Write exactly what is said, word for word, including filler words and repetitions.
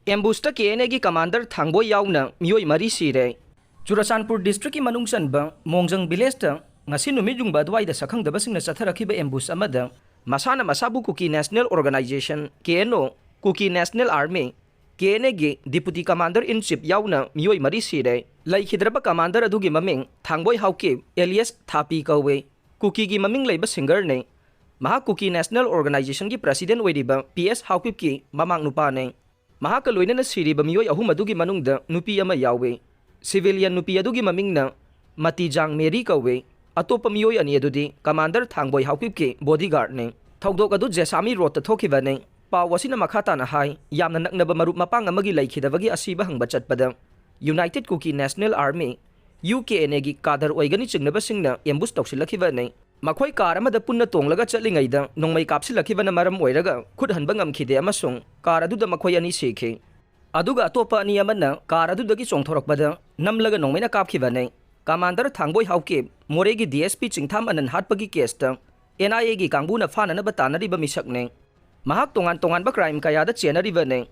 ꯑꯦꯝꯕꯨꯁꯇ ꯀꯦ N ꯑꯦꯒꯤ commander ꯊꯥꯡꯕꯣꯏ ꯌꯥꯎꯅ ꯃꯤꯑꯣꯏ ꯃꯔꯤ ꯁꯤꯔꯦ꯫ ꯆꯨꯔꯆꯥꯟꯄꯨꯔ ꯗꯤꯁꯇ꯭ꯔꯤꯛꯀꯤ ꯃꯅꯨꯡ ꯆꯟꯕ ꯃꯣꯡꯖꯪ ꯚꯤꯂꯦꯖꯇ ꯉꯁꯤ ꯅꯨꯃꯤꯠ ꯌꯨꯡꯕ ꯑꯗꯨꯋꯥꯏꯗ ꯁꯛꯈꯪꯗꯕꯁꯤꯡꯅ ꯆꯠꯊꯔꯛꯈꯤꯕ ꯑꯦꯝꯕꯨꯁ ꯑꯃꯗ ꯃꯁꯥꯅ ꯃꯁꯥꯕꯨ ꯀꯨꯀꯤ ꯅꯦꯁꯅꯦꯜ ꯑꯣꯔꯒꯅꯥꯏꯖꯦꯁꯟ, ꯀꯦ ꯑꯦꯟ ꯑꯣ, ꯀꯨꯀꯤ ꯅꯦꯁꯅꯦꯜ ꯑꯥꯔꯃꯤ, ꯀꯦ ꯑꯦꯟ ꯑꯦꯒꯤ ꯗꯤꯄꯨꯇꯤ ꯀꯃꯥꯟꯗꯔ ꯏꯟ ꯆꯤꯐ ꯌꯥꯎꯅ ꯃꯤꯑꯣꯏ ꯃꯔꯤ ꯁꯤꯔꯦ꯫ ꯂꯩꯈꯤꯗ꯭ꯔꯕ ꯀꯃꯥꯟꯗꯔ ꯑꯗꯨꯒꯤ ꯃꯃꯤꯡ ꯊꯥꯡꯕꯣꯏ ꯍꯥꯎꯀꯤꯞ ꯑꯦꯂꯤꯌꯁ ꯊꯥꯄꯤ ꯀꯧꯏ꯫ ꯀꯨꯀꯤꯒꯤ ꯃꯃꯤꯡ ꯂꯩꯕ ꯁꯤꯡꯒꯔꯅꯤ꯫ ꯃꯍꯥꯛ ꯀꯨꯀꯤ ꯅꯦꯁꯅꯦꯜ ꯑꯣꯔꯒꯅꯥꯏꯖꯦꯁꯟꯒꯤ ꯄ꯭ꯔꯁꯤꯗꯦꯟ ꯑꯣꯏꯔꯤꯕ ꯄꯤ ꯑꯦꯁ ꯍꯥꯎꯀꯤꯞꯀꯤ ꯃꯃꯥꯡ ꯅꯨꯄꯥꯅꯤ꯫ ꯃꯍꯥꯛꯀ ꯂꯣꯏꯅꯅ ꯁꯤꯔꯤꯕ ꯃꯤꯑꯣꯏ ꯑꯍꯨꯝ ꯑꯗꯨꯒꯤ ꯃꯅꯨꯡꯗ ꯅꯨꯄꯤ ꯑꯃ ꯌꯥꯎꯏ꯫ ꯁꯤꯚꯤꯂꯤꯌꯟ ꯅꯨꯄꯤ ꯑꯗꯨꯒꯤ ꯃꯃꯤꯡꯅ ꯃꯇꯤꯖꯥꯡ ꯃꯦꯔꯤ ꯀꯧꯏ꯫ ꯑꯇꯣꯞꯄ ꯃꯤꯑꯣꯏ ꯑꯅꯤ ꯑꯗꯨꯗꯤ ꯀꯃꯥꯟꯗꯔ ꯊꯥꯡꯕꯣꯏ ꯍꯥꯎꯀꯤꯞꯀꯤ ꯕꯣꯗꯤꯒꯥꯔꯗꯅꯤ꯫ ꯊꯧꯗꯣꯛ ꯑꯗꯨ ꯖꯦꯁꯥꯃꯤ ꯔꯣꯗꯇ ꯊꯣꯛꯈꯤꯕꯅꯤ꯫ ꯄꯥꯎ ꯑꯁꯤꯅ ꯃꯈꯥ ꯇꯥꯅ ꯍꯥꯏ, ꯌꯥꯝꯅ ꯅꯛꯅꯕ ꯃꯔꯨꯞ ꯃꯄꯥꯡ ꯑꯃꯒꯤ ꯂꯩꯈꯤꯗꯕꯒꯤ ꯑꯁꯤꯕ ꯍꯪꯕ ꯆꯠꯄꯗ United Kuki National Army, U K N ꯑꯦꯒꯤ ꯀꯥꯗꯔ ꯑꯣꯏꯒꯅꯤ ꯆꯤꯡꯅꯕꯁꯤꯡꯅ ꯑꯦꯝꯕꯨꯁ ꯇꯧꯁꯤꯜꯂꯛꯈꯤꯕꯅꯤ꯫ ꯃꯈꯣꯏ ꯀꯥꯔ ꯑꯃꯗ ꯄꯨꯟꯅ ꯇꯣꯡꯂꯒ ꯆꯠꯂꯤꯉꯩꯗ ꯅꯣꯡꯃꯩ ꯀꯥꯞꯁꯤꯜꯂꯛꯈꯤꯕꯅ ꯃꯔꯝ ꯑꯣꯏꯔꯒ ꯈꯨꯠ ꯍꯟꯕ ꯉꯝꯈꯤꯗꯦ ꯑꯃꯁꯨꯡ ꯀꯥꯔ ꯑꯗꯨꯗ ꯃꯈꯣꯏ ꯑꯅꯤ ꯁꯤꯈꯤ꯫ ꯑꯗꯨꯒ ꯑꯇꯣꯞꯄ ꯑꯅꯤ ꯑꯃꯅ ꯀꯥꯔ ꯑꯗꯨꯗꯒꯤ ꯆꯣꯡꯊꯣꯔꯛꯄꯗ ꯅꯝꯂꯒ ꯅꯣꯡꯃꯩꯅ ꯀꯥꯞꯈꯤꯕꯅꯤ꯫ ꯀꯃꯥꯟꯗꯔ ꯊꯥꯡꯕꯣꯏ ꯍꯥꯎꯀꯤꯞ ꯃꯣꯔꯦꯒꯤ ꯗꯤ ꯑꯦꯁ ꯄꯤ ꯆꯤꯡꯊꯥꯝ ꯑꯅꯟ ꯍꯥꯠꯄꯒꯤ ꯀꯦꯁꯇ ꯑꯦꯟ ꯑꯥꯏ ꯑꯦꯒꯤ ꯀꯥꯡꯕꯨꯅ ꯐꯥꯅꯅꯕ ꯇꯥꯟꯅꯔꯤꯕ ꯃꯤꯁꯛꯅꯤ꯫ ꯃꯍꯥꯛ ꯇꯣꯉꯥꯟ ꯇꯣꯉꯥꯟꯕ ꯀ꯭ꯔꯥꯏꯝ ꯀꯌꯥꯗ ꯆꯦꯟꯅꯔꯤꯕꯅꯤ꯫